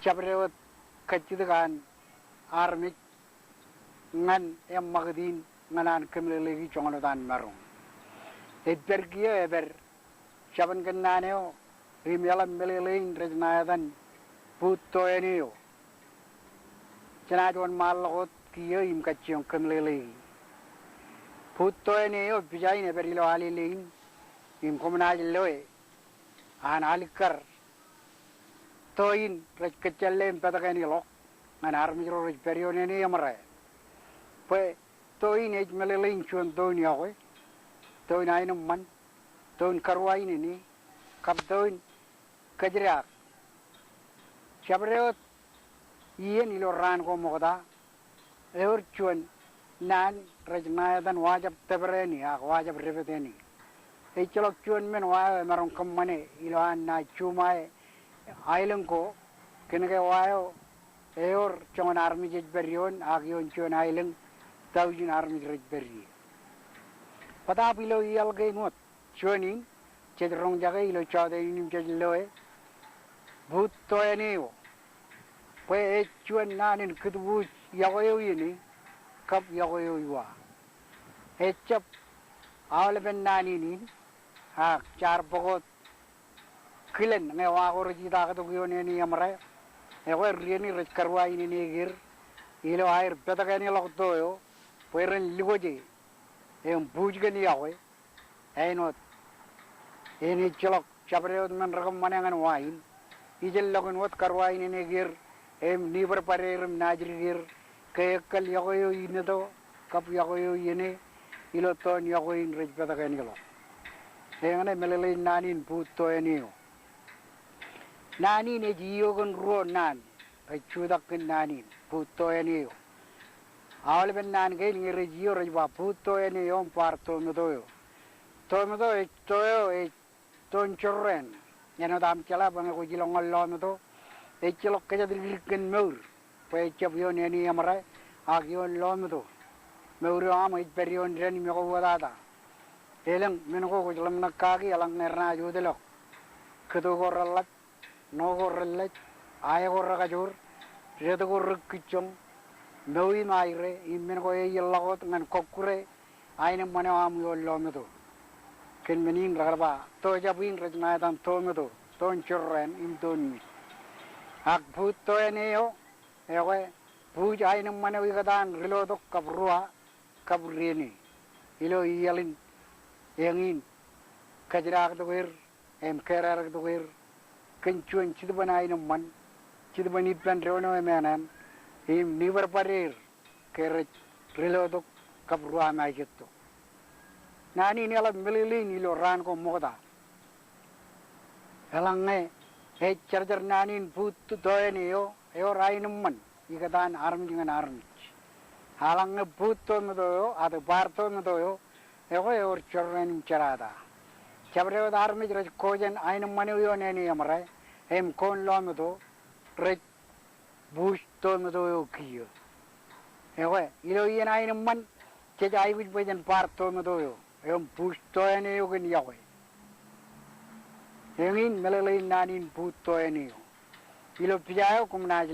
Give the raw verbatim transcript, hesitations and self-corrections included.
jabdewōt kajjitōk an armej ñan eṃṃakūt in ñan an kōmeḷeḷeiki joñan wōt an maroñ. Ej pād kiiō epād jabōn kōnnaan eo im eḷap meḷeḷein rej ṇa etan buut toeṇe eo. Jenaaj wōnṃaanḷọk wōt kiiō im kajjioñ kōmeḷeḷeiki. Buut toeṇe eo pija in epād ilo alele in im koṃ naaj loe an alikkar to in rej kōjjeḷḷe im pād kōn ḷọk ñan armej ro rej pād ioon āne eṃōrā. Bwe to in ej meḷeḷein juon to in yokwe, to in aenōṃṃan, to in karuwainene, kab to in kōjdaak. Jabdewōt iien ilo raan ko ṃokta, ewōr juon naan rej ṇa etan wajab tōpar āne ak wajab depet āne. Ejjeḷọk juon men wa eo emaroñ kōṃṃane ilo an naaj juṃae aelōñ ko, kōnke wa eo ewōr joñan armej ej pād ioon ak ioon juon aelōñ tọujin armej rej pād ie. Bōtaab ilo iaḷ kein wōt, juon in jej roñjake ilo jota in im jej loe buut toeṇe eo. Bwe ej juon naan in kūtbuuj yokwe eo iien e kab yokwe eo iwa. Ejjab aolepen naan in in, ak jaar bōk wōt kilen ñe wa ko rej itaaktok ioon āne eṃōrā, ekwe ri āne rej karuwainene er ilo aer pād kōn ḷọk to eo bwe ren lukkuun im buuj kōn yokwe. Āinwōt eṇ ejjeḷọk jabdewōt men rekōṃṃane ñan wa in. Ijellọkin wōt karuwainene er im nibadbad er im naajdik er ke ekkal yokwe eo imeto kab yokwe eo iien e ilo toon yokwe in rej pād kōn ḷọk. Eñṇe meḷeḷein naan in buut toeṇe eo. Naan in ej iiō kōn ruo naan rej jutak kōn naan in buut toeṇe eo. Aolepen naan kein ñe rej iiō rej ba buut toeṇe eo im bar tometo eo. Tometo ej to eo ej toon jorrāān. Āinwōt aṃ jeḷā bwe ñe kwōj ilọk ñan lometo, ejjeḷọk kōjatdikdik kōn mour bwe ejjab ioon āne eṃōrā ak ioon lometo. Mour eo aṃ ej pād ioon dān im ekwe wōtata. Elōñ men ko kwōj ḷōmṇak kaki eḷaññe renaaj wōtlọk. Kōto ko reḷḷap, ṇo ko reḷḷej, ae ko rekajoor, det ko rekkijjoñ, mour im aire, im men ko ej ḷọk wōt ñan kọkkure aenōṃṃan eo aṃ ioon lometo. Kōn men in rekar ba, to jab in rej ṇa etan tometo, toon jorrāān im toon ṃwij. Ak buut toeṇe eo, ekwe buuj aenōṃṃan eo ikōtaan rilotok kab ruwa kab ri āne. Ilo iaḷ in eñin kōjdaaktok er im kōrāārektok er kōn juon jetōb in aenōṃṃan, jetōb in ippān doon eo emānaan, im nibadbad er ke rej rilotok kab ruwamājetok. Naan in eḷap meḷeḷein ilo raan ko ṃokta. Eḷaññe ej jarjar naan in buut toeṇe eo, ewōr aenōṃṃan ikōtaan armej ñan armej. Eḷaññe buut tometo eo, ak bar tometo eo, ekwe ewōr jorrāān im jerata. Jabdewōt armej rej ko jān aenōṃṃan eo ioon āne eṃōrā im koon lometo rej buuj tometo eo kiiō. Ekwe, ilo iien aenōṃṃan, jej aikuj bwe jen bar tometo eo im buuj toeṇe eo kōn yokwe. Eñin meḷeḷein naan in buut toeṇe eo. Ilo pija eo koṃ naaj